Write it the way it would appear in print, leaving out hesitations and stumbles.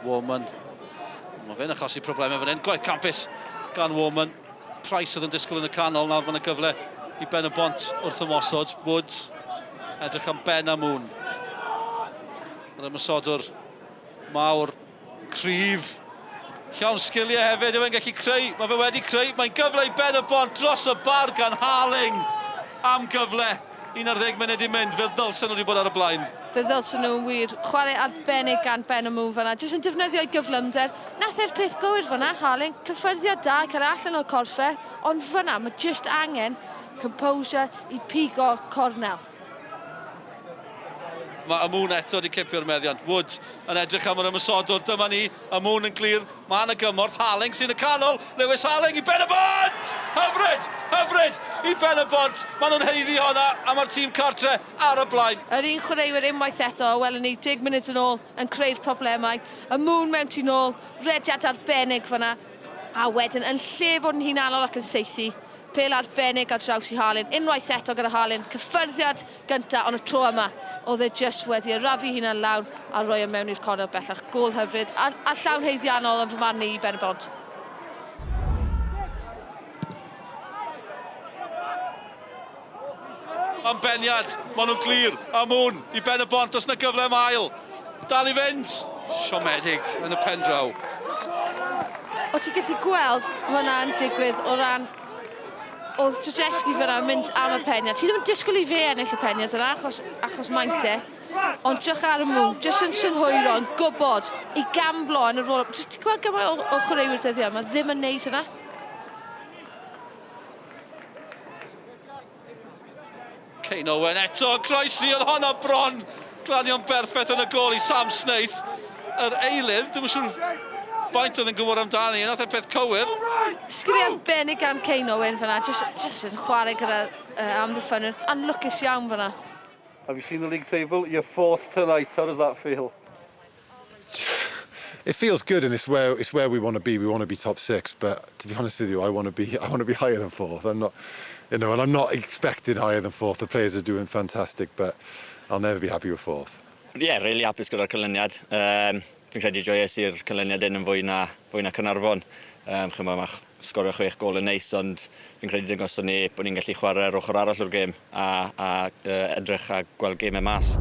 Warman. Mae fe'n achosi problemau fan hyn. Gwaith campus gan Warman. Price oedd yn disgwyl yn y canol. Nawr mae yna gyfle i Ben y Bont wrth ymosod. Woods edrych am Ben a Moon. Yr ymosodwr mawr, cryf, llawn sgiliau hefyd. Yw e'n gallu creu? Mae fe wedi creu. Mae'n gyfle i Ben y Bont dros y bar gan Harling. Am gyfle. 11 munud i mynd. Fe ddylsen nhw wedi bod ar y blaen. Fe ddylsen nhw yn wir. Chwarae arbennig gan Ben y Moon fan'na. Jyst yn defnyddio ei gyflymder. Nath e'r peth gywir fan'na, Harling. Cyffyrddiad da, cael e allan o'r corff e. Ond fan'na, mae jyst angen composure i pigo cornel. Mae Amoon eto wedi cipio'r meddiant. Woods yn edrych am yr ymosodwr. Dyma ni, Amoon yn glir. Mae yna gymorth. Harling sy'n y canol. Lewis Harling i Ben y Bont! Hyfryd! Hyfryd! I Ben y Bont! Maen nhw'n haeddu honna a mae'r tîm cartre ar y blaen. Yr un chwaraewyr unwaith eto, a welwn ni deg munud yn ôl yn creu'r problemau. Amoon mewn tu nôl, rediad arbennig fan'na. A wedyn, yn lle fod yn hunanol ac yn saethu, Pêl arbennig ar draws i Harlin, unwaith eto gyda Harlin, cyffyrddiad gynta ond y tro yma oedd e jyst wedi arafu hunan lawr a rhoi e mewn i'r cornel bellach. Gôl hyfryd a, a llawn haeddiannol yn fy marn i i Ben-y-bont. Am beniad, maen nhw'n glir, am hwn, i Ben y Bont, os na gyfle am ail. Dal i fynd! Siomedig yn y pen draw. O ti'n gallu gweld hwnna'n digwydd o ran oedd Tedeschi fyna yn mynd am y peniad. Ti ddim yn disgwyl i fe ennill y peniad yna achos, achos maint e. Ond drych ar y move, jyst yn synhwyro, yn gwybod i gamblo yn y rôl. Ti'n gweld gymaint o, o chwaraewyr dyddiau yma ddim yn neud hynna. Kane Owen eto yn croesi, oedd honno bron glanio'n berffaith yn y gôl i Sam Snaith. Yr eilydd, dwi'm yn siŵr faint oedd yn gwybod amdani, nath e peth cywir. Sgiliau arbennig gan Kane Owen fyna, jyst, jyst yn chwarae gyda uh, amddiffynwyr. Anlwcus iawn fyna. Have you seen the league table? You're fourth tonight, how does that feel? It feels good and it's where it's where we want to be. We want to be top six, but to be honest with you, I want to be I want to be higher than fourth. I'm not, you know, and I'm not expecting higher than fourth. The players are doing fantastic, but I'll never be happy with fourth. Ie, yeah, really hapus gyda'r canlyniad. Um, fi'n credu joies i'r canlyniad hyn yn fwy na, fwy na Caernarfon. Um, chymod, mae sgorio chwech gol yn neis, ond fi'n credu dangoson ni bod ni'n gallu chwarae'r ochr arall o'r gêm a, a uh, edrych a gweld gemau mas.